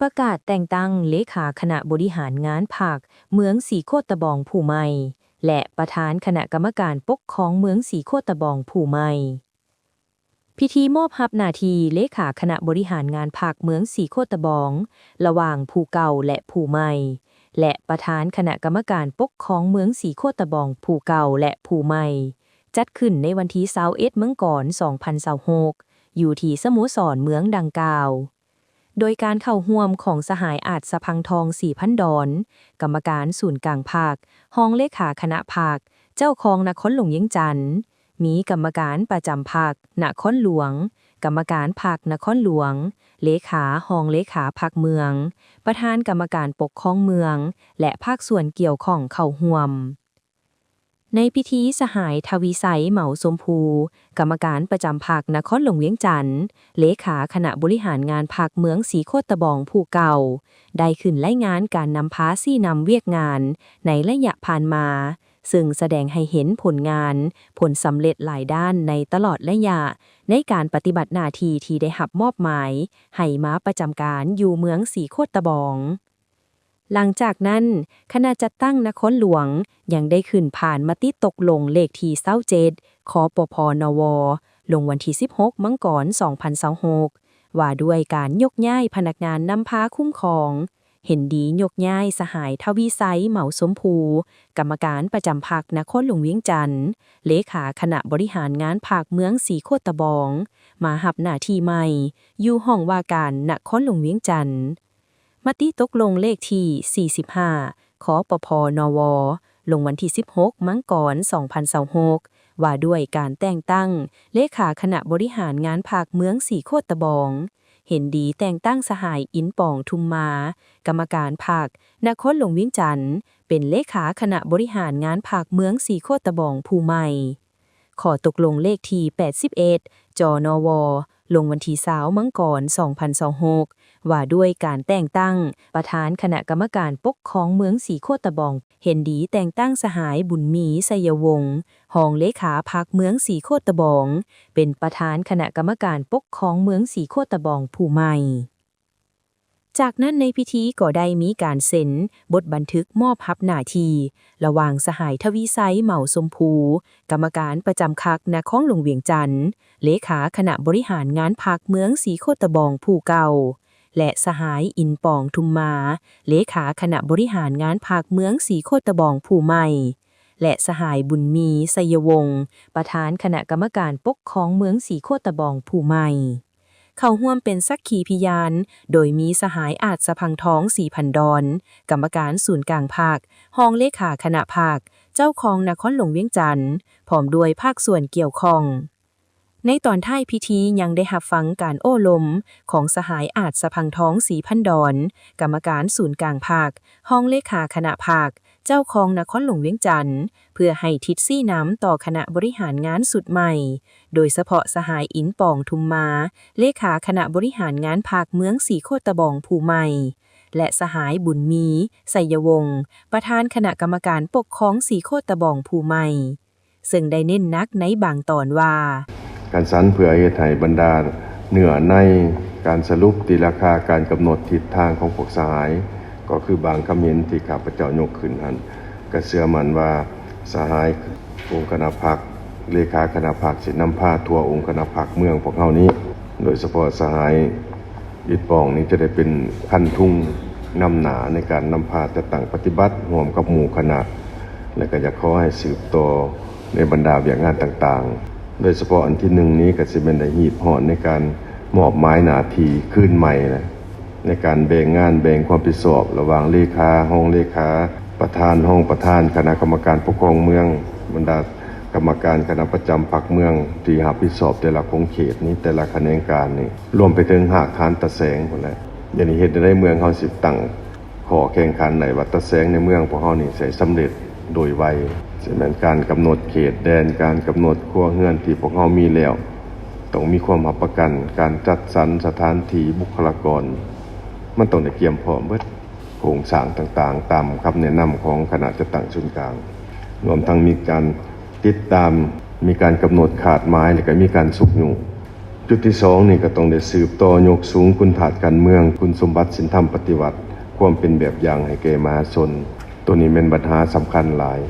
ປະກາດແຕ່ງຕັ້ງເລຂາຄະນະບໍລິຫານງານພັກເມືອງສີໂຄດຕະບອງຜູ້ໃໝ່ ແລະ ປະທານຄະນະກຳມະການປົກຄອງເມືອງສີໂຄດຕະບອງຜູ້ໃໝ່. ພິທີມອບຮັບໜ້າທີ່ເລຂາຄະນະບໍລິຫານງານພັກເມືອງສີໂຄດຕະບອງ ລະຫວ່າງຜູ້ເກົ່າ ແລະ ຜູ້ໃໝ່ ແລະ ປະທານຄະນະກຳມະການປົກຄອງເມືອງສີໂຄດຕະບອງຜູ້ເກົ່າ ແລະ ຜູ້ໃໝ່ ຈັດຂຶ້ນໃນວັນທີຊາວເອັດ ມັງກອນ ສອງພັນຊາວຫົກ ຢູ່ທີ່ສະໂມສອນເມືອງດັ່ງກ່າວ. ໂດຍການເຂົ້າຮ່ວມຂອງສະຫາຍ ອາດສະພັງທອງ ສີພັນດອນ, ກຳມະການສູນກາງພັກ, ຮອງເລຂາຄະນະພັກ, ເຈົ້າຄອງນະຄອນຫຼວງວຽງຈັນ, ມີກຳມະການປະຈຳພັກນະຄອນຫຼວງ, ກຳມະການພັກນະຄອນຫຼວງ, ເລຂາ, ຮອງເລຂາພັກເມືອງ, ປະທານກຳມະການປົກຄອງເມືອງ ແລະ ພາກສ່ວນກ່ຽວຂ້ອງເຂົ້າຮ່ວມ. ໃນພິທີ ສະຫາຍ ທະວີໄຊ ເໝົາຊົມພູ ກຳມະການປະຈຳພັກນະຄອນຫຼວງວຽງຈັນ, ເລຂາຄະນະບໍລິຫານງານພັກເມືອງສີໂຄດຕະບອງຜູ້ເກົ່າ ໄດ້ຂຶ້ນລາຍງານການນຳພາຊີ້ນຳວຽກງານໃນໄລຍະຜ່ານມາ, ເຊິ່ງສະແດງໃຫ້ເຫັນຜົນງານ, ຜົນສຳເລັດຫຼາຍດ້ານໃນຕະຫຼອດໄລຍະໃນການປະຕິບັດໜ້າທີ່ທີ່ໄດ້ຮັບມອບໝາຍໃຫ້ມາປະຈຳການຢູ່ເມືອງສີໂຄດຕະບອງ. ຫຼັງຈາກນັ້ນ, ຄະນະຈັດຕັ້ງນະຄອນຫຼວງຍັງໄດ້ຂຶ້ນຜ່ານມະຕິຕົກລົງເລກທີຊາວເຈັດ ຄປພ ນວ ລົງວັນທີສິບຫົກ ມັງກອນ ສອງພັນຊາວຫົກ ວ່າດ້ວຍການຍົກຍ້າຍພະນັກງານນຳພາຄຸ້ມຄອງ, ເຫັນດີຍົກຍ້າຍສະຫາຍ ທະວີໄຊ ເໝົາຊົມພູ ກຳມະການປະຈຳພັກນະຄອນຫຼວງວຽງຈັນ, ເລຂາຄະນະບໍລິຫານງານພັກເມືອງສີໂຄດຕະບອງ ມາຮັບໜ້າທີ່ໃໝ່ຢູ່ຫ້ອງວ່າການນະຄອນຫຼວງວຽງຈັນ. ມະຕິຕົກລົງເລກທີສີ່ສິບຫ້າ ຄປພ ນວ ລົງວັນທີສິບຫົກ ມັງກອນ ສອງພັນຊາວຫົກ ວ່າດ້ວຍການແຕ່ງຕັ້ງເລຂາຄະນະບໍລິຫານງານພັກເມືອງສີໂຄດຕະບອງ, ເຫັນດີແຕ່ງຕັ້ງສະຫາຍ ອິນປອງ ທຸມມາ ກຳມະການພັກນະຄອນຫຼວງວຽງຈັນ ເປັນເລຂາຄະນະບໍລິຫານງານພັກເມືອງສີໂຄດຕະບອງຜູ້ໃໝ່. ຂໍ້ຕົກລົງເລກທີແປດສິບເອັດ ຈນວ ລົງວັນທີຊາວ ມັງກອນ ສອງພັນຊາວຫົກ ວ່າດ້ວຍການແຕ່ງຕັ້ງປະທານຄະນະກຳມະການປົກຄອງເມືອງສີໂຄດຕະບອງ, ເຫັນດີແຕ່ງຕັ້ງສະຫາຍ ບຸນມີ ໄຊຍະວົງ ຮອງເລຂາພັກເມືອງສີໂຄດຕະບອງ ເປັນປະທານຄະນະກຳມະການປົກຄອງເມືອງສີໂຄດຕະບອງຜູ້ໃໝ່. ຈາກນັ້ນໃນພິທີກໍໄດ້ມີການເຊັນບົດບັນທຶກມອບຮັບໜ້າທີ່ ລະຫວ່າງສະຫາຍ ທະວີໄຊ ເໝົາຊົມພູ ກຳມະການປະຈຳພັກນະຄອນຫຼວງວຽງຈັນ, ເລຂາຄະນະບໍລິຫານງານພັກເມືອງສີໂຄດຕະບອງຜູ້ເກົ່າ ແລະ ສະຫາຍ ອິນປອງ ທຸມມາ ເລຂາຄະນະບໍລິຫານງານພັກເມືອງສີໂຄດຕະບອງຜູ້ໃໝ່ ແລະ ສະຫາຍ ບຸນມີ ໄຊຍະວົງ ປະທານຄະນະກຳມະການປົກຄອງເມືອງສີໂຄດຕະບອງຜູ້ໃໝ່. ເຂົ້າຮ່ວມເປັນສັກຂີພິຍານ ໂດຍມີສະຫາຍ ອາດສະພັງທອງ ສີພັນດອນ ກຳມະການສູນກາງພັກ, ຮອງເລຂາຄະນະພັກ, ເຈົ້າຄອງນະຄອນຫຼວງວຽງຈັນ ພ້ອມດ້ວຍພາກສ່ວນກ່ຽວຂ້ອງ. ໃນຕອນທ້າຍພິທີຍັງໄດ້ຮັບຟັງການໂອ້ລົມຂອງສະຫາຍ ອາດສະພັງທອງ ສີພັນດອນ ກຳມະການສູນກາງພັກ, ຮອງເລຂາຄະນະພັກ, ເຈົ້າຄອງນະຄອນຫຼວງວຽງຈັນ ເພື່ອໃຫ້ທິດຊີ້ນຳຕໍ່ຄະນະບໍລິຫານງານຊຸດໃໝ່, ໂດຍສະເພາະສະຫາຍ ອິນປອງ ທຸມມາ ເລຂາຄະນະບໍລິຫານງານພັກເມືອງສີໂຄດຕະບອງຜູ້ໃໝ່ ແລະ ສະຫາຍ ບຸນມີ ໄຊຍະວົງ ປະທານຄະນະກຳມະການປົກຄອງສີໂຄດຕະບອງຜູ້ໃໝ່ ເຊິ່ງໄດ້ເນັ້ນໜັກໃນບາງຕອນວ່າ ການສັນເພື່ອເຮັດໃຫ້ບັນດາເນື້ອໃນການສະຫຼຸບຕີລາຄາການກຳນົດທິດທາງຂອງພວກສະຫາຍ ກໍຄືບາງຄຳເຫັນທີ່ຂ້າພະເຈົ້າຍົກຂຶ້ນຫັ້ນ ກໍເຊື່ອໝັ້ນວ່າສະຫາຍອົງຄະນະພັກ ເລຂາຄະນະພັກ ຊິນຳພາທົ່ວອົງຄະນະພັກເມືອງພວກເຮົານີ້ ໂດຍສະເພາະສະຫາຍ ອິດປອງນີ້ຈະໄດ້ເປັນຄັນທຸງນຳໜ້າໃນການນຳພາຈັດຕັ້ງປະຕິບັດຮ່ວມກັບໝູ່ຄະນະ ແລະ ກໍຢາກຂໍໃຫ້ສືບຕໍ່ໃນບັນດາວຽກງານຕ່າງໆ ໂດຍສະເພາະອັນທີໜຶ່ງນີ້ກໍຊິແມ່ນໄດ້ຮີບຮອດໃນການມອບໝາຍໜ້າທີ່ຄືນໃໝ່ນະ ໃນການແບ່ງງານແບ່ງຄວາມຜິດຊອບລະຫວ່າງເລຂາ, ຮອງເລຂາ, ປະທານ, ຮອງປະທານຄະນະກຳມະການປົກຄອງເມືອງ, ບັນດາກຳມະການຄະນະປະຈຳພັກເມືອງທີ່ຮັບຜິດຊອບແຕ່ລະຂົງເຂດນີ້, ແຕ່ລະຂະແໜງການນີ້ ລວມໄປເຖິງຮາກຖານຕາແສງພຸ້ນແຫຼະ. ດຽວນີ້ເຮັດແນວໃດເມືອງເຮົາຊິຕັ້ງຂໍ້ແຂ່ງຂັນໄດ້ວ່າຕາແສງໃນເມືອງພວກເຮົານີ້ໃຊ້ສຳເລັດໂດຍໄວ, ຊິແມ່ນການກຳນົດເຂດແດນ, ການກຳນົດຄົວເຮືອນທີ່ພວກເຮົາມີແລ້ວ, ຕ້ອງມີຄວາມຮັບປະກັນ, ການຈັດສັນສະຖານທີ່, ບຸກຄະລາກອນ, ມັນຕ້ອງໄດ້ກຽມພ້ອມເບິດ. ໂຄງສ້າງຕ່າງໆ ຕາມຄຳແນະນຳຂອງຄະນະຈັດຕັ້ງສູນກາງ, ລວມທັງມີການຕິດຕາມ, ມີການກຳນົດຄາດໝາຍ ແລະ ກໍມີການຊຸກຍູ້ ຈຸດທີສອງນີ້ກໍຕ້ອງໄດ້ສືບຕໍ່ຍົກສູງຄຸນທາດການເມືອງ, ຄຸນສົມບັດສິນທຳປະຕິວັດ, ຄວາມເປັນແບບຢ່າງໃຫ້ແກ່ມະຫາຊົນ. ໂຕນີ້ແມ່ນບັນຫາສຳຄັນຫຼາຍ,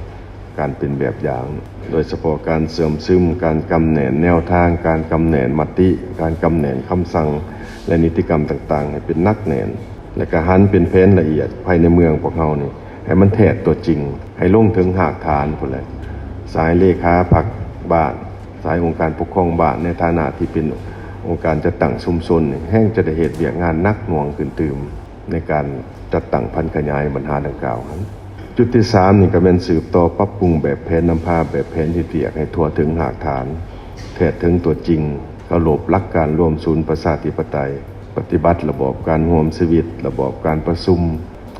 ການເປັນແບບຢ່າງ, ໂດຍສະເພາະການເຊື່ອມຊຶມ, ການກຳແໜ້ນແນວທາງ, ການກຳແໜ້ນມະຕິ, ການກຳແໜ້ນຄຳສັ່ງ ແລະ ນິຕິກຳຕ່າງໆ ໃຫ້ເປັນໜັກແໜ້ນ. ແລະກະຫັນເປັນແຜນລະອຽດພາຍໃນເມືອງພວກເຮົານີ້ ໃຫ້ມັນແທດຕົວຈິງ, ໃຫ້ລົງເຖິງຮາກຖານພຸ້ນແຫຼະ. ສາຍເລຂາພັກບ້ານ, ສາຍອົງການປົກຄອງບ້ານ ໃນຖານະທີ່ເປັນອົງການຈັດຕັ້ງຊຸມຊົນນີ້ ແຮ່ງຈະໄດ້ເຮັດວຽກງານໜັກໜ່ວງຂຶ້ນຕື່ມ ໃນການຈັດຕັ້ງຜັນຂະຫຍາຍບັນຫາດັ່ງກ່າວຫັ້ນ. ຈຸດທີສາມນີ້ກໍແມ່ນສືບຕໍ່ປັບປຸງແບບແຜນນຳພາ, ແບບແຜນເຮັດວຽກໃຫ້ທົ່ວເຖິງຮາກຖານ, ແທດເຖິງຕົວຈິງ, ເຄົາລົບຫຼັກການລວມສູນປະຊາທິປະໄຕ, ປະຕິບັດລະບອບການຮ່ວມຊີວິດ, ລະບອບການປະຊຸມ,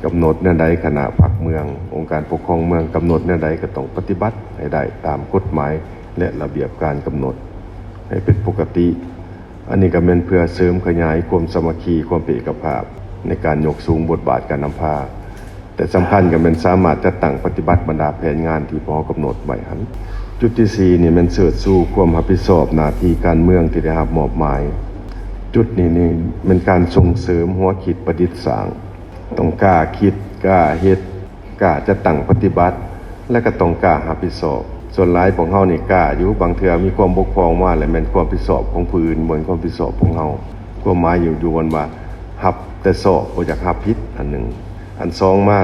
ກຳນົດແນວໃດຄະນະພັກເມືອງ, ອົງການປົກຄອງເມືອງກຳນົດແນວໃດ ກໍຕ້ອງປະຕິບັດໃຫ້ໄດ້ຕາມກົດໝາຍ ແລະ ລະບຽບການກຳນົດໃຫ້ເປັນປົກກະຕິ. ອັນນີ້ກໍແມ່ນເພື່ອເສີມຂະຫຍາຍຄວາມສາມັກຄີ, ຄວາມເປັນເອກະພາບ ໃນການຍົກສູງບົດບາດການນຳພາ. ແຕ່ສຳຄັນກໍແມ່ນສາມາດຈັດຕັ້ງປະຕິບັດບັນດາແຜນງານທີ່ພວກເຮົາກຳນົດໄວ້ຫັ້ນ. ຈຸດທີສີ່ນີ້ແມ່ນເຊີດຊູຄວາມຮັບຜິດຊອບໜ້າທີ່ການເມືອງທີ່ໄດ້ຮັບມອບໝາຍ. ຈຸດນີ້ນີ້ແມ່ນການສົ່ງເສີມຫົວຄິດປະດິດສ້າງ, ຕ້ອງກ້າຄິດ, ກ້າເຮັດ, ກ້າຈັດຕັ້ງປະຕິບັດ ແລະ ກໍຕ້ອງກ້າຮັບຜິດຊອບ. ສ່ວນຫຼາຍພວກເຮົານີ້ກ້າຢູ່, ບາງເທື່ອມີຄວາມບົກຜ່ອງມາ ແລະ ແມ່ນຄວາມຜິດຊອບຂອງຜູ້ອື່ນ, ບໍ່ແມ່ນຄວາມຜິດຊອບຂອງເຮົາ. ຄວາມໝາຍຢູ່, ຢູ່ບ່ອນວ່າຮັບແຕ່ຊອບ, ບໍ່ຢາກຮັບຜິດ, ອັນໜຶ່ງ. ອັນສອງມາ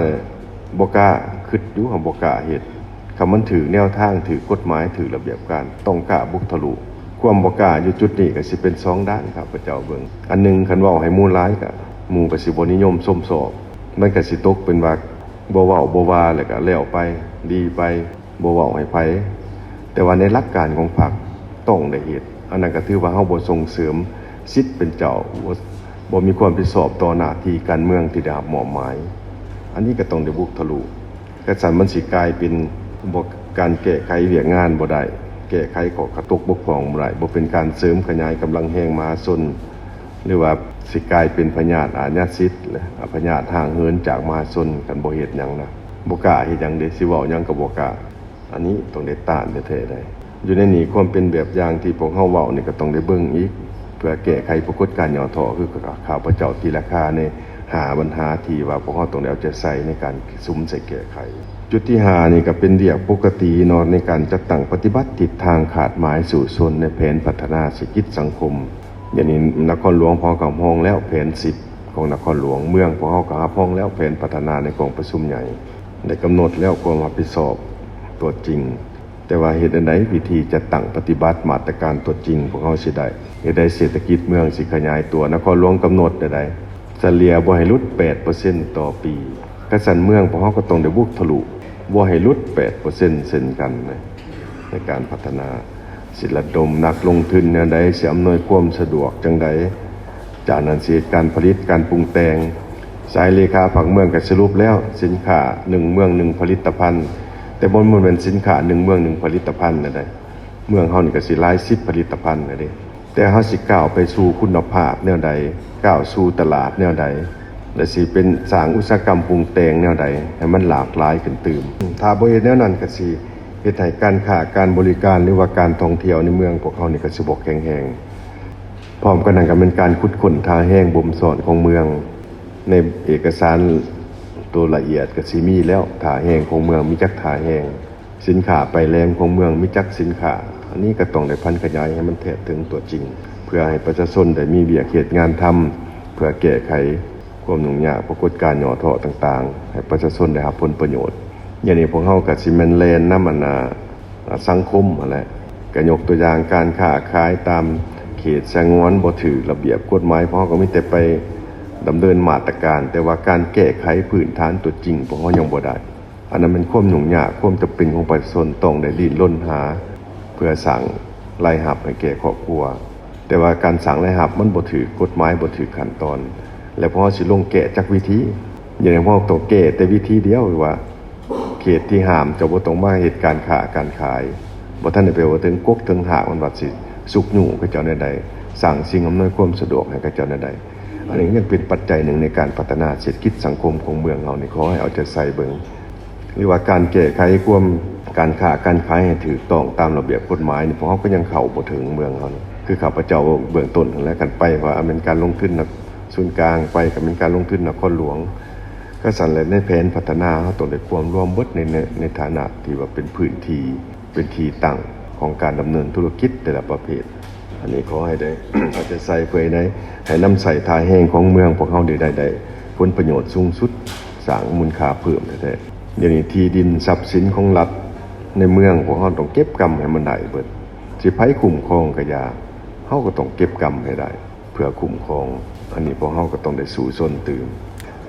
ບໍ່ກ້າ, ຄິດຢູ່, ບໍ່ກ້າເຮັດ. ຄັນມັນຖືກແນວທາງ, ຖືກກົດໝາຍ, ຖືກລະບຽບການ, ຕ້ອງກ້າບຸກທະລຸ. ຄວາມບໍ່ກ້າຢູ່ຈຸດນີ້ກໍຊິເປັນສອງດ້ານ, ຂ້າພະເຈົ້າເບິ່ງ. ອັນໜຶ່ງ, ຄັນເວົ້າໃຫ້ໝູ່ຫຼາຍ, ກໍໝູ່ກໍຊິບໍ່ນິຍົມຊົມຊອບ. ມັນກໍຊິຕົກເປັນວ່າ ບໍ່ເວົ້າບໍ່ວ່າ ແລ້ວກໍແລ້ວໄປ, ດີໄປ, ບໍ່ເວົ້າໃຫ້ໃຜ. ແຕ່ວ່າໃນຫຼັກການຂອງພັກຕ້ອງໄດ້ເຮັດ. ອັນນັ້ນກໍຖືວ່າເຮົາບໍ່ສົ່ງເສີມສິດເປັນເຈົ້າ, ບໍ່, ບໍ່ມີຄວາມຮັບຜິດຊອບຕໍ່ໜ້າທີ່ການເມືອງທີ່ໄດ້ຮັບມອບໝາຍ. ອັນນີ້ກໍຕ້ອງໄດ້ບຸກທະລຸ. ຄັນຊັ້ນມັນຊິກາຍເປັນບໍ່, ການແກ້ໄຂວຽກງານບໍ່ໄດ້, ແກ້ໄຂຂໍ້ກະຕົກບົກຜ່ອງບໍ່ໄດ້, ບໍ່ເປັນການເສີມຂະຫຍາຍກຳລັງແຮງມະຫາຊົນ, ຫຼືວ່າຊິກາຍເປັນພະຍາດອາຍັດສິດ ແລະ ພະຍາດຫ່າງເຫີນຈາກມະຫາຊົນ. ຄັນບໍ່ເຮັດຫຍັງນະ, ບໍ່ກ້າເຮັດຫຍັງເດ້, ຊິເວົ້າຫຍັງກໍບໍ່ກ້າ. ອັນນີ້ຕ້ອງໄດ້ຕ້ານແທ້ໆໄດ໋. ຢູ່ໃນນີ້ຄວາມເປັນແບບຢ່າງທີ່ພວກເຮົາເວົ້ານີ້ກໍຕ້ອງໄດ້ເບິ່ງອີກ ເພື່ອແກ້ໄຂປາກົດການຫຍໍ້ທໍ້ ຄືຂ້າພະເຈົ້າຕີລາຄາໃນຫ້າບັນຫາທີ່ວ່າພວກເຮົາຕ້ອງໄດ້ເອົາໃຈໃສ່ໃນການສຸມໃສ່ແກ້ໄຂ. ຈຸດທີຫ້ານີ້ກໍເປັນວຽກປົກກະຕິເນາະ ໃນການຈັດຕັ້ງປະຕິບັດທິດທາງຄາດໝາຍສູ້ຊົນໃນແຜນພັດທະນາເສດຖະກິດສັງຄົມ. ດຽວນີ້ນະຄອນຫຼວງພວກເຮົາກໍຮັບຮອງແລ້ວແຜນສິບຂອງນະຄອນຫຼວງ, ເມືອງພວກເຮົາກໍຮັບຮອງແລ້ວແຜນພັດທະນາໃນກອງປະຊຸມໃຫຍ່. ໄດ້ກຳນົດແລ້ວຄວາມຮັບຜິດຊອບຕົວຈິງ, ແຕ່ວ່າເຮັດແນວໃດວິທີຈັດຕັ້ງປະຕິບັດມາດຕະການຕົວຈິງພວກເຮົາຊິໄດ້, ເຮັດໃດເສດຖະກິດເມືອງຊິຂະຫຍາຍຕົວ. ນະຄອນຫຼວງກຳນົດແນວໃດ? ສະເລ່ຍບໍ່ໃຫ້ຫຼຸດແປດເປີເຊັນຕໍ່ປີ. ຄັນຊັ້ນເມືອງພວກເຮົາກໍຕ້ອງໄດ້ບຸກທະລຸ ບໍ່ໃຫ້ຫຼຸດແປດເປີເຊັນເຊັ່ນກັນນະ. ໃນການພັດທະນາ ຊິລະດົມນັກລົງທຶນແນວໃດ, ຊິອຳນວຍຄວາມສະດວກຈັ່ງໃດ, ຈາກນັ້ນຊິເຮັດການຜະລິດ, ການປຸງແຕ່ງ. ສາຍເລຂາພັກເມືອງກໍສະຫຼຸບແລ້ວ, ສິນຄ້າໜຶ່ງເມືອງໜຶ່ງຜະລິດຕະພັນ, ແຕ່ບໍ່, ບໍ່ແມ່ນສິນຄ້າໜຶ່ງເມືອງໜຶ່ງຜະລິດຕະພັນນະໃດ. ເມືອງເຮົານີ້ກໍຊິຫຼາຍສິບຜະລິດຕະພັນນະເດ, ແຕ່ເຮົາຊິກ້າວໄປສູ່ຄຸນນະພາບແນວໃດ, ກ້າວສູ່ຕະຫຼາດແນວໃດ ແລະ ຊິເປັນສ້າງອຸດສາຫະກຳປຸງແຕ່ງແນວໃດໃຫ້ມັນຫຼາກຫຼາຍຂຶ້ນຕື່ມ. ຖ້າບໍ່ເຮັດແນວນັ້ນ ກໍຊິເຮັດໃຫ້ການຄ້າການບໍລິການ ຫຼືວ່າການທ່ອງທ່ຽວໃນເມືອງພວກເຮົານີ້ກໍຊິບໍ່ແຂງແຮງ. ພ້ອມກັນນັ້ນກໍແມ່ນການຂຸດຄົ້ນທ່າແຮງບົ່ມຊ້ອນຂອງເມືອງ. ໃນເອກະສານໂຕລະອຽດກໍຊິມີແລ້ວ, ທ່າແຮງຂອງເມືອງມີຈັກທ່າແຮງ. ສິນຄ້າໄປແຫຼມຂອງເມືອງມີຈັກສິນຄ້າ, ອັນນີ້ກໍຕ້ອງໄດ້ຜັນຂະຫຍາຍໃຫ້ມັນແທດເຖິງຕົວຈິງ ເພື່ອໃຫ້ປະຊາຊົນໄດ້ມີວຽກເຮັດງານທຳ, ເພື່ອແກ້ໄຂຄວາມຫຍຸ້ງຍາກ, ປາກົດການຫຍໍ້ທໍ້ຕ່າງໆ ໃຫ້ປະຊາຊົນໄດ້ຮັບຜົນປະໂຫຍດ. ດຽວນີ້ພວກເຮົາກໍຊິແມ່ນແລ່ນນຳອັນນ່າ ສັງຄົມຫັ້ນແຫຼະ. ກໍຍົກຕົວຢ່າງການຄ້າຂາຍຕາມເຂດສະຫງວນບໍ່ຖືກລະບຽບກົດໝາຍ, ພວກເຮົາກໍມີແຕ່ໄປດຳເນີນມາດຕະການ, ແຕ່ວ່າການແກ້ໄຂພື້ນຖານຕົວຈິງພວກເຮົາຍັງບໍ່ໄດ້. ອັນນັ້ນແມ່ນຄວາມຫຍຸ້ງຍາກ, ຄວາມຈຳເປັນຂອງປະຊາຊົນຕ້ອງໄດ້ດີ້ນລົນຫາ ເພື່ອສ້າງລາຍຮັບໃຫ້ແກ່ຄອບຄົວ. ແຕ່ວ່າການສ້າງລາຍຮັບມັນບໍ່ຖືກກົດໝາຍ, ບໍ່ຖືກຂັ້ນຕອນ, ແລ້ວພວກເຮົາຊິລົງແກ້ຈັກວິທີ? ດຽວນີ້ພວກເຮົາຕ້ອງແກ້ແຕ່ວິທີດຽວ, ຄືວ່າເຂດທີ່ຫ້າມ ເຈົ້າບໍ່ຕ້ອງມາເຮັດການຄ້າການຂາຍ. ບໍ່ທັນໄດ້ໄປເວົ້າເຖິງກົກເຖິງຮາກມັນວ່າຊິຊຸກຍູ້ເຂົາເຈົ້າແນວໃດ, ສ້າງສິ່ງອຳນວຍຄວາມສະດວກໃຫ້ເຂົາເຈົ້າແນວໃດ. ອັນນີ້ຍັງເປັນປັດໄຈໜຶ່ງໃນການພັດທະນາເສດຖະກິດສັງຄົມຂອງເມືອງເຮົານີ້, ຂໍໃຫ້ເອົາໃຈໃສ່ເບິ່ງ. ຫຼືວ່າການແກ້ໄຂຄວາມ ການຄ້າການຂາຍໃຫ້ຖືກຕ້ອງຕາມລະບຽບກົດໝາຍນີ້ ພວກເຮົາກໍຍັງເຂົ້າບໍ່ເຖິງເມືອງເຮົານີ້. ຄືຂ້າພະເຈົ້າເວົ້າເບື້ອງຕົ້ນຫັ້ນແຫຼະ, ຄັນໄປວ່າແມ່ນການລົງທຶນນະ ສູນກາງ, ໄປກໍແມ່ນການລົງທຶນນະຄອນຫຼວງ. ກະຊັ້ນແຫຼະ, ໃນແຜນພັດທະນາເຮົາຕ້ອງໄດ້ກວມລວມເບິດໃນ ໃນ ໃນຖານະທີ່ວ່າເປັນພື້ນທີ່ ເປັນທີ່ຕັ້ງຂອງການດຳເນີນທຸລະກິດແຕ່ລະປະເພດ. ອັນນີ້ຂໍໃຫ້ໄດ້ ເອົາໃຈໃສ່ເພື່ອໃຫ້ໄດ້ ໃຫ້ນຳໃຊ້ທ່າແຮງຂອງເມືອງພວກເຮົາໄດ້ ໄດ້ ໄດ້ຜົນປະໂຫຍດສູງສຸດ, ສ້າງມູນຄ່າເພີ່ມແທ້ໆ. ດຽວນີ້ທີ່ດິນຊັບສິນຂອງລັດໃນເມືອງ ພວກເຮົາຕ້ອງເກັບກຳໃຫ້ມັນໄດ້ເບິດ. ຊິໃຜຄຸ້ມຄອງກະຢ່າ, ເຮົາກໍຕ້ອງເກັບກຳໃຫ້ໄດ້ ເພື່ອຄຸ້ມຄອງ. ອັນນີ້ພວກເຮົາກໍຕ້ອງໄດ້ສູ້ຊົນຕື່ມ.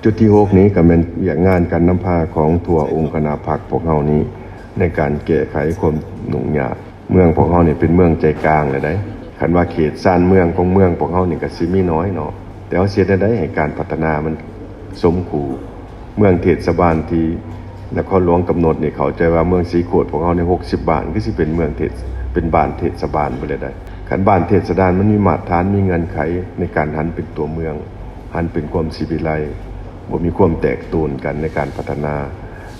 ຈຸດທີຫົກນີ້ກໍແມ່ນວຽກງານການນຳພາຂອງທົ່ວອົງຄະນະພັກພວກເຮົານີ້ ໃນການແກ້ໄຂຄວາມຫຍຸ້ງຍາກ. ເມືອງພວກເຮົານີ້ເປັນເມືອງໃຈກາງແລ້ວໃດ໋. ຄັນວ່າເຂດຊານເມືອງຂອງເມືອງພວກເຮົານີ້ກໍຊິມີໜ້ອຍເນາະ, ແຕ່ເຮົາຊິເຮັດແນວໃດໃຫ້ການພັດທະນາມັນສົມຄູ່? ເມືອງເທດສະບານທີ່ນະຄອນຫຼວງກຳນົດນີ້ ເຂົ້າໃຈວ່າເມືອງສີໂຄດພວກເຮົານີ້ ຫົກສິບບ້ານ ຄືຊິເປັນເມືອງເທດ ເປັນບ້ານເທດສະບານໄປແລ້ວໃດ໋. ຄັນບ້ານເທດສະບານມັນມີມາດຖານ ມີເງື່ອນໄຂໃນການຫັນເປັນຕົວເມືອງ, ຫັນເປັນຄວາມສີວິໄລ, ບໍ່ມີຄວາມແຕກໂຕນກັນໃນການພັດທະນາ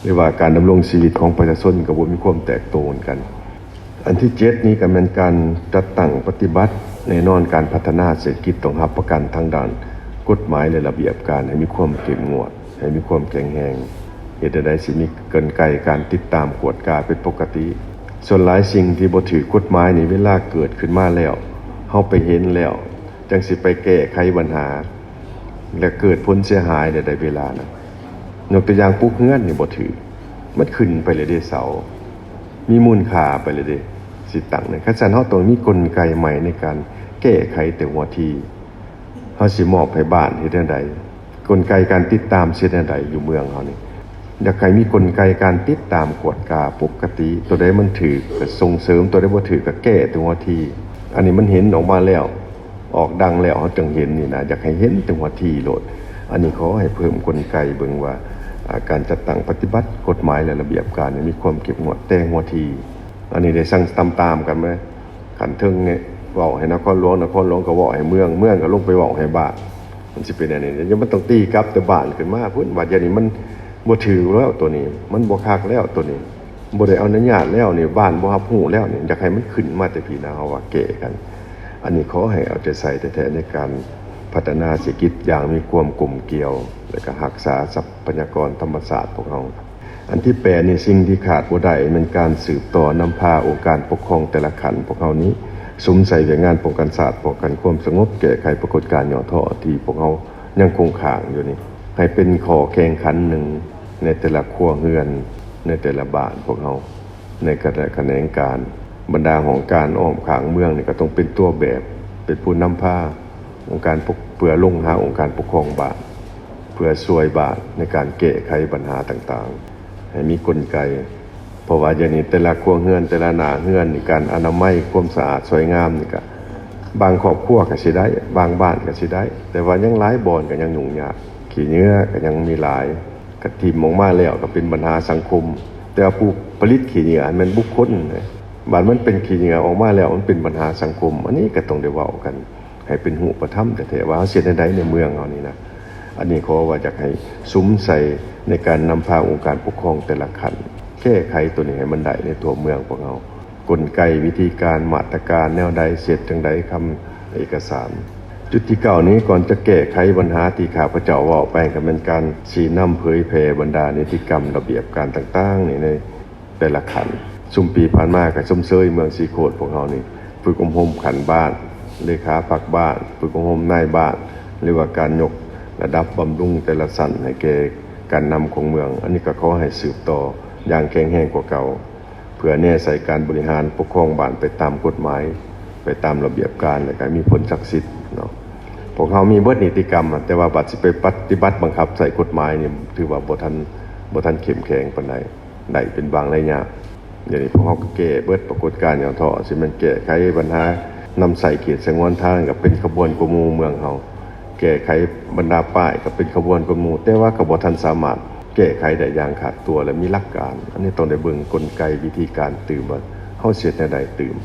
ຫຼືວ່າການດຳລົງຊີວິດຂອງປະຊາຊົນກໍບໍ່ມີຄວາມແຕກໂຕນກັນ. ອັນທີເຈັດນີ້ກໍແມ່ນການຈັດຕັ້ງປະຕິບັດ. ແນ່ນອນ ການພັດທະນາເສດຖະກິດຕ້ອງຮັບປະກັນທາງດ້ານກົດໝາຍ ແລະ ລະບຽບການໃຫ້ມີຄວາມເຂັ້ມງວດ, ໃຫ້ມີຄວາມແຂງແຮງ, ເຮັດແນວໃດຊິມີກົນໄກການຕິດຕາມກວດກາເປັນປົກກະຕິ. ສ່ວນຫຼາຍສິ່ງທີ່ບໍ່ຖືກກົດໝາຍນີ້ ເວລາເກີດຂຶ້ນມາແລ້ວ, ເຮົາໄປເຫັນແລ້ວ, ຈັ່ງຊິໄປແກ້ໄຂບັນຫາ ແລະ ເກີດຜົນເສຍຫາຍໃນໄດ້ເວລານະ. ຍົກຕົວຢ່າງ ປຸກເຮືອນນີ້ບໍ່ຖືກ, ມັນຂຶ້ນໄປແລ້ວເດ້ເສົາ, ມີມູນຄ່າໄປແລ້ວເດ້, ຊິຕັ້ງໃນ. ຄັນຊັ້ນເຮົາຕ້ອງມີກົນໄກໃໝ່ໃນການແກ້ໄຂແຕ່ຫົວທີ. ເຮົາຊິມອບໃຫ້ບ້ານເຮັດແນວໃດ? ກົນໄກການຕິດຕາມຊິເຮັດແນວໃດຢູ່ເມືອງເຮົານີ້? ຢາກໃຫ້ມີກົນໄກການຕິດຕາມກວດກາປົກກະຕິ, ຕົວໃດມັນຖືກກໍສົ່ງເສີມ, ຕົວໃດບໍ່ຖືກກໍແກ້ແຕ່ຫົວທີ. ອັນນີ້ມັນເຫັນອອກມາແລ້ວ, ອອກດັງແລ້ວ ເຮົາຈຶ່ງເຫັນນີ້ນະ, ຢາກໃຫ້ເຫັນແຕ່ຫົວທີໂລດ. ອັນນີ້ຂໍໃຫ້ເພີ່ມກົນໄກເບິ່ງວ່າ ອາ ການຈັດຕັ້ງປະຕິບັດກົດໝາຍ ແລະ ລະບຽບການໃຫ້ມີຄວາມເຂັ້ມງວດແຕ່ຫົວທີ. ອັນນີ້ໄດ້ສັ່ງຕາມໆກັນມາ. ຂັ້ນເທິງນີ້ເວົ້າໃຫ້ນະຄອນຫຼວງ, ນະຄອນຫຼວງກໍເວົ້າໃຫ້ເມືອງ, ເມືອງກໍລົງໄປເວົ້າໃຫ້ບ້ານ. ມັນຊິເປັນແນວນີ້, ມັນຕ້ອງຕີກັບແຕ່ບ້ານຂຶ້ນມາພຸ້ນ, ວ່າດຽວນີ້ມັນບໍ່ຖືກແລ້ວ, ໂຕນີ້ມັນບໍ່ຄັກແລ້ວ, ໂຕນີ້ບໍ່ໄດ້ອະນຸຍາດແລ້ວ, ນີ້ບ້ານບໍ່ຮັບຮູ້ແລ້ວ, ນີ້ຢາກໃຫ້ມັນຂຶ້ນມາແຕ່ພີ້ນະ, ເຮົາວ່າແກ້ກັນ. ອັນນີ້ຂໍໃຫ້ເອົາໃຈໃສ່ແທ້ໆ ໃນການພັດທະນາເສດຖະກິດຢ່າງມີຄວາມກົມກ່ຽວ ແລະ ກໍຮັກສາຊັບພະຍາກອນທຳມະຊາດພວກເຮົາ. ອັນທີແປດນີ້, ສິ່ງທີ່ຂາດບໍ່ໄດ້ແມ່ນການສືບຕໍ່ນຳພາອົງການປົກຄອງແຕ່ລະຂັ້ນພວກເຮົານີ້ ສຸມໃສ່ວຽກງານປ້ອງກັນຊາດ, ປ້ອງກັນຄວາມສະຫງົບ, ແກ້ໄຂປາກົດການຫຍໍ້ທໍ້ທີ່ພວກເຮົາຍັງຄົງຄ້າງຢູ່ນີ້ ໃຫ້ເປັນຂໍ້ແຂ່ງຂັນໜຶ່ງໃນແຕ່ລະຄົວເຮືອນ, ໃນແຕ່ລະບ້ານພວກເຮົາ, ໃນກະ ຂະແໜງການ. ບັນດາຫ້ອງການອ້ອມຂ້າງເມືອງນີ້ກໍຕ້ອງເປັນຕົວແບບ, ເປັນຜູ້ນຳພາອົງການປົກ ເພື່ອລົງຫາອົງການປົກຄອງບ້ານ, ເພື່ອຊ່ວຍບ້ານໃນການແກ້ໄຂບັນຫາຕ່າງໆ ໃຫ້ມີກົນໄກ. ເພາະວ່າດຽວນີ້ແຕ່ລະຄົວເຮືອນ, ແຕ່ລະໜ້າເຮືອນນີ້, ການອະນາໄມ, ຄວາມສະອາດ, ສວຍງາມນີ້ກະ ບາງຄອບຄົວກະຊິໄດ້, ບາງບ້ານກະຊິໄດ້, ແຕ່ວ່າຍັງຫຼາຍບ່ອນກະຍັງຫຍຸ້ງຍາກ. ຂີ້ເຫຍື້ອກະຍັງມີຫຼາຍ, ກະຖິ້ມອອກມາແລ້ວກະເປັນບັນຫາສັງຄົມ, ແຕ່ວ່າຜູ້ຜະລິດຂີ້ເຫຍື້ອແມ່ນບຸກຄົນ, ບາດມັນເປັນຂີ້ເຫຍື້ອອອກມາແລ້ວ ມັນເປັນບັນຫາສັງຄົມ. ອັນນີ້ກະຕ້ອງໄດ້ເວົ້າກັນ ໃຫ້ເປັນຮູບປະທຳແທ້ໆ ວ່າເຮົາຊິເຮັດແນວໃດໃນເມືອງເຮົານີ້ນະ. ອັນນີ້ຂໍວ່າຢາກໃຫ້ສຸມໃສ່ໃນການນຳພາອົງການປົກຄອງແຕ່ລະຂັ້ນ ແກ້ໄຂໂຕນີ້ໃຫ້ມັນໄດ້ໃນທົ່ວເມືອງພວກເຮົາ. ກົນໄກ, ວິທີການ, ມາດຕະການແນວໃດ, ເຮັດຈັ່ງໃດ, ຄຳເອກະສານ. ຈຸດທີເກົ້ານີ້, ກ່ອນຈະແກ້ໄຂບັນຫາທີ່ຂ້າພະເຈົ້າເວົ້າໄປ, ກໍແມ່ນການຊີ້ນຳເຜີຍແຜ່ບັນດານິຕິກຳ, ລະບຽບການຕ່າງໆນີ້ໃນ ແຕ່ລະຂັ້ນ. ຊຸມປີຜ່ານມາກໍຊົມເຊີຍເມືອງສີໂຄດພວກເຮົານີ້ ຝຶກອົບຮົມຂັ້ນບ້ານ, ເລຂາພັກບ້ານ, ຝຶກອົບຮົມນາຍບ້ານ ຫຼືວ່າການຍົກລະດັບບຳລຸງແຕ່ລະຊັ້ນໃຫ້ແກ່ການນຳຂອງເມືອງ. ອັນນີ້ກໍຂໍໃຫ້ສືບຕໍ່ຢ່າງແຂງແຮງກວ່າເກົ່າ ເພື່ອແນໃສ່ການບໍລິຫານປົກຄອງບ້ານໄປຕາມກົດໝາຍ, ໄປຕາມລະບຽບການ ແລະ ກໍໃຫ້ມີຜົນສັກສິດເນາະ. ພວກເຮົາມີເບິດນິຕິກຳ, ແຕ່ວ່າບັດຊິໄປປະຕິບັດບັງຄັບໃຊ້ກົດໝາຍນີ້ ຖືວ່າບໍ່ທັນ, ບໍ່ທັນເຂັ້ມແຂງປານໃດ. ໄດ້ເປັນບາງໄລຍະ. ດຽວນີ້ພວກເຮົາກໍແກ້ເບິດປາກົດການຫຍໍ້ທໍ້, ຊິແມ່ນແກ້ໄຂບັນຫານຳໃຊ້ເຂດສະຫງວນທາງ ກໍເປັນຂະບວນກວ່າໝູ່ເມືອງເຮົາ, ແກ້ໄຂບັນດາປ້າຍກໍເປັນຂະບວນກວ່າໝູ່, ແຕ່ວ່າກໍບໍ່ທັນສາມາດແກ້ໄຂໄດ້ຢ່າງຂາດຕົວ ແລະ ມີຫຼັກການ. ອັນນີ້ຕ້ອງໄດ້ເບິ່ງກົນໄກວິທີການຕື່ມວ່າເຮົາຊິເຮັດແນວໃດຕື່ມ,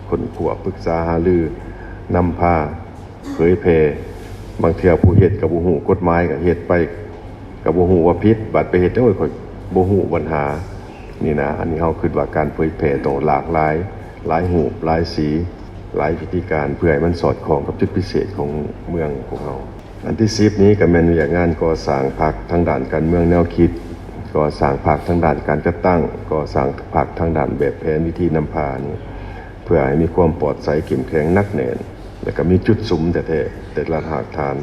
ຄົ້ນຄວ້າ, ປຶກສາຫາລື, ນຳພາ ເຜີຍແຜ່. ບາງເທື່ອຜູ້ເຮັດກໍບໍ່ຮູ້ກົດໝາຍ, ກໍເຮັດໄປກໍບໍ່ຮູ້ວ່າຜິດ, ບັດໄປເຮັດ ໂອ້ຍ ຂ້ອຍບໍ່ຮູ້ບັນຫານີ້ນະ. ອັນນີ້ເຮົາຄິດວ່າການເຜີຍແຜ່ຕ້ອງຫຼາກຫຼາຍ, ຫຼາຍຮູບ, ຫຼາຍສີ, ຫຼາຍວິທີການເພື່ອໃຫ້ມັນສອດຄ່ອງກັບຈຸດພິເສດຂອງເມືອງພວກເຮົາ. ອັນທີສິບນີ້ກໍແມ່ນວຽກງານກໍ່ສ້າງພັກທາງດ້ານການເມືອງແນວຄິດ, ກໍ່ສ້າງພັກທາງດ້ານການຈັດຕັ້ງ, ກໍ່ສ້າງພັກທາງດ້ານແບບແຜນວິທີນຳພານີ້ ເພື່ອໃຫ້ມີຄວາມປອດໃສເຂັ້ມແຂງໜັກແໜ້ນ ແລະກໍມີຈຸດສຸມແທ້ໆ ແຕ່ລະຮາກຖານ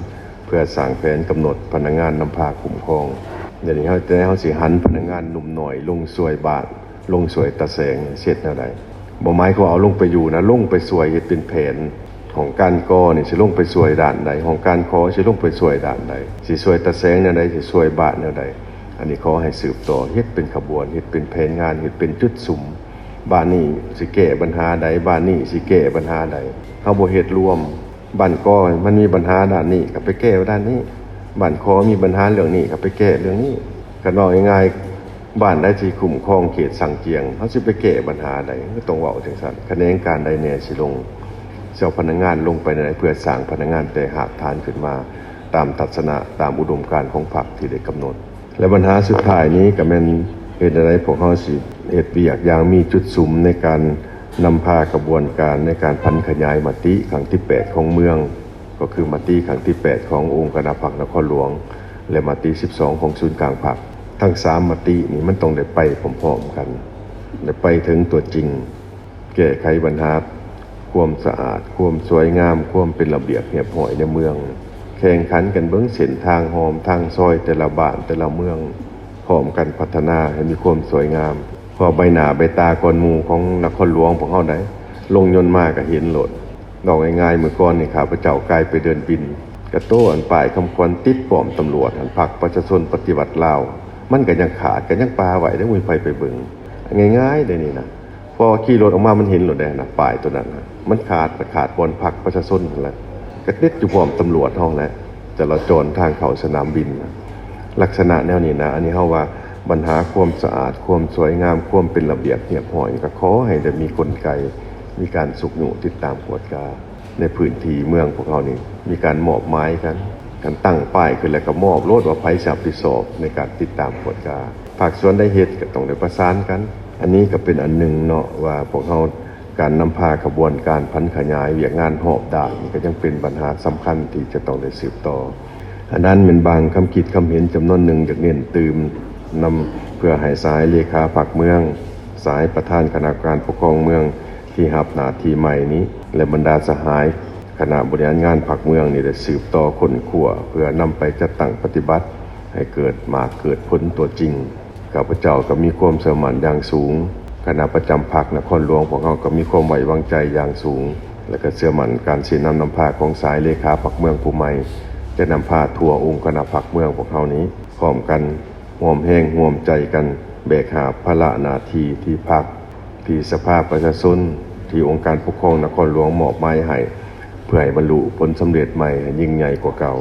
ເພື່ອສ້າງແຜນກຳນົດພະນັກງານນຳພາຄຸ້ມຄອງ. ດຽວນີ້ເຮົາ ແຕ່ເຮົາຊິຫັນພະນັກງານໜຸ່ມນ້ອຍລົງຊ່ວຍບ້ານ ລົງຊ່ວຍຕາແສງ ເຮັດແນວໃດ? ບໍ່ໝາຍຄວາມເອົາລົງໄປຢູ່ນະ, ລົງໄປຊ່ວຍເຮັດເປັນແຜນ. ຫ້ອງການ ກ ນີ້ຊິລົງໄປຊ່ວຍດ້ານໃດ, ຫ້ອງການ ຂ ຊິລົງໄປຊ່ວຍດ້ານໃດ, ຊິຊ່ວຍຕາແສງແນວໃດ, ຊິຊ່ວຍບ້ານແນວໃດ. ອັນນີ້ຂໍໃຫ້ສືບຕໍ່ເຮັດເປັນຂະບວນ, ເຮັດເປັນແຜນງານ, ເຮັດເປັນຈຸດສຸມ. ບ້ານນີ້ຊິແກ້ບັນຫາໃດ, ບ້ານນີ້ຊິແກ້ບັນຫາໃດ. ເຮົາບໍ່ເຮັດລວມ. ບ້ານ ກ ມັນມີບັນຫາດ້ານນີ້ ກໍໄປແກ້ດ້ານນີ້, ບ້ານ ຂ ມີບັນຫາເລື່ອງນີ້ ກໍໄປແກ້ເລື່ອງນີ້. ຄັນເວົ້າງ່າຍໆ ບ້ານໃດທີ່ຄຸ້ມຄອງເຂດສັງຈຽງ ເຮົາຊິໄປແກ້ບັນຫາໃດ? ກໍຕ້ອງເວົ້າຈັ່ງຊັ້ນ. ຂະແໜງການໃດແດ່ຊິລົງ, ຊິເອົາພະນັກງານລົງໄປໃນໃດ ເພື່ອສ້າງພະນັກງານແຕ່ຮາກຖານຂຶ້ນມາ ຕາມທັດສະນະ, ຕາມອຸດົມການຂອງພັກທີ່ໄດ້ກຳນົດ. ແລະບັນຫາສຸດທ້າຍນີ້ກໍແມ່ນເຮັດແນວໃດພວກເຮົາຊິເຮັດວຽກຢ່າງມີຈຸດສຸມໃນການນຳພາຂະບວນການໃນການຜັນຂະຫຍາຍມະຕິຄັ້ງທີແປດຂອງເມືອງ, ກໍຄືມະຕິຄັ້ງທີແປດຂອງອົງຄະນະພັກນະຄອນຫຼວງ ແລະມະຕິສິບສອງຂອງສູນກາງພັກ. ທັງສາມມະຕິນີ້ມັນຕ້ອງໄດ້ໄປພ້ອມໆກັນ, ໄດ້ໄປເຖິງຕົວຈິງ. ແກ້ໄຂບັນຫາຄວາມສະອາດ, ຄວາມສວຍງາມ, ຄວາມເປັນລະບຽບຮຽບຮ້ອຍໃນເມືອງ, ແຂ່ງຂັນກັນເບິ່ງເສັ້ນທາງຮ່ອມທາງຊອຍແຕ່ລະບ້ານແຕ່ລະເມືອງ, ພ້ອມກັນພັດທະນາໃຫ້ມີຄວາມສວຍງາມ. ເພາະໃບໜ້າໃບຕາກ່ອນໝູ່ຂອງນະຄອນຫຼວງພວກເຮົາໃດ໋, ລົງຍົນມາກໍເຫັນໂລດ. ເວົ້າງ່າຍໆ ມື້ກ່ອນນີ້ຂ້າພະເຈົ້າກາຍໄປເດີນບິນ, ກະໂຕອັນປ້າຍຄຳຂວັນຕິດປ້ອມຕຳຫຼວດຫັ້ນ, ພັກປະຊາຊົນປະຕິວັດລາວ, ມັນກໍຍັງຂາດ, ກໍຍັງປະໄວ້ເດ້, ບໍ່ມີໃຜໄປເບິ່ງ. ງ່າຍໆເດ້ນີ້ນະ. ພໍຂີ່ລົດອອກມາມັນເຫັນໂລດເດ້ນະ, ປ້າຍໂຕນັ້ນນະ ມັນຂາດ, ຂາດບ່ອນພັກປະຊາຊົນຫັ້ນແຫຼະ, ກະຕິດຢູ່ປ້ອມຕຳຫຼວດເຮົາແຫຼະ, ຈະລາຈອນທາງເຂົ້າສະໜາມບິນນະ. ລັກສະນະແນວນີ້ນະ, ອັນນີ້ເຮົາວ່າບັນຫາຄວາມສະອາດ, ຄວາມສວຍງາມ, ຄວາມເປັນລະບຽບຮຽບຮ້ອຍ, ກໍຂໍໃຫ້ໄດ້ມີກົນໄກ, ມີການຊຸກຍູ້ຕິດຕາມກວດກາ. ໃນພື້ນທີ່ເມືອງພວກເຮົານີ້ ມີການມອບໝາຍກັນ, ການຕັ້ງປ້າຍຂຶ້ນແລ້ວກໍມອບໂລດວ່າໃຜຊິຮັບຜິດຊອບໃນການຕິດຕາມກວດກາ. ພາກສ່ວນໃດເຮັດກໍຕ້ອງໄດ້ປະສານກັນ. ອັນນີ້ກໍເປັນອັນໜຶ່ງເນາະ ວ່າພວກເຮົາ ການນຳພາຂະບວນການຜັນຂະຫຍາຍວຽກງານຮອບດ້ານ ນີ້ກໍຍັງເປັນບັນຫາສຳຄັນທີ່ຈະຕ້ອງໄດ້ສືບຕໍ່. ອັນນັ້ນແມ່ນບາງຄຳຄິດຄຳເຫັນຈຳນວນໜຶ່ງ ຢາກເນັ້ນຕື່ມນຳ ເພື່ອໃຫ້ສາຍເລຂາພັກເມືອງ, ສາຍປະທານຄະນະການປົກຄອງເມືອງ ທີ່ຮັບໜ້າທີ່ໃໝ່ນີ້ ແລະ ບັນດາສະຫາຍຄະນະບໍລິຫານງານພັກເມືອງນີ້ ໄດ້ສືບຕໍ່ຄົ້ນຄວ້າ ເພື່ອນຳໄປຈັດຕັ້ງປະຕິບັດໃຫ້ເກີດໝາກເກີດຜົນຕົວຈິງ. ຂ້າພະເຈົ້າກໍມີຄວາມເຊື່ອໝັ້ນຢ່າງສູງ, ຄະນະປະຈຳພັກນະຄອນຫຼວງພວກເຮົາກໍມີຄວາມໄວ້ວາງໃຈຢ່າງສູງ ແລະ ກໍເຊື່ອໝັ້ນການຊີ້ນຳນຳພາຂອງສາຍເລຂາພັກເມືອງຜູ້ໃໝ່ ຈະນຳພາທົ່ວອົງຄະນະພັກເມືອງພວກເຮົານີ້ ພ້ອມກັນ ຮ່ວມແຮງຮ່ວມໃຈກັນແບກຫາບພາລະໜ້າທີ່ທີ່ພັກ, ທີ່ສະພາປະຊາຊົນ, ທີ່ອົງການປົກຄອງນະຄອນຫຼວງມອບໝາຍໃຫ້, ເພື່ອໃຫ້ບັນລຸຜົນສຳເລັດໃໝ່ໃຫ້ຍິ່ງໃຫຍ່ກວ່າເກົ່າ.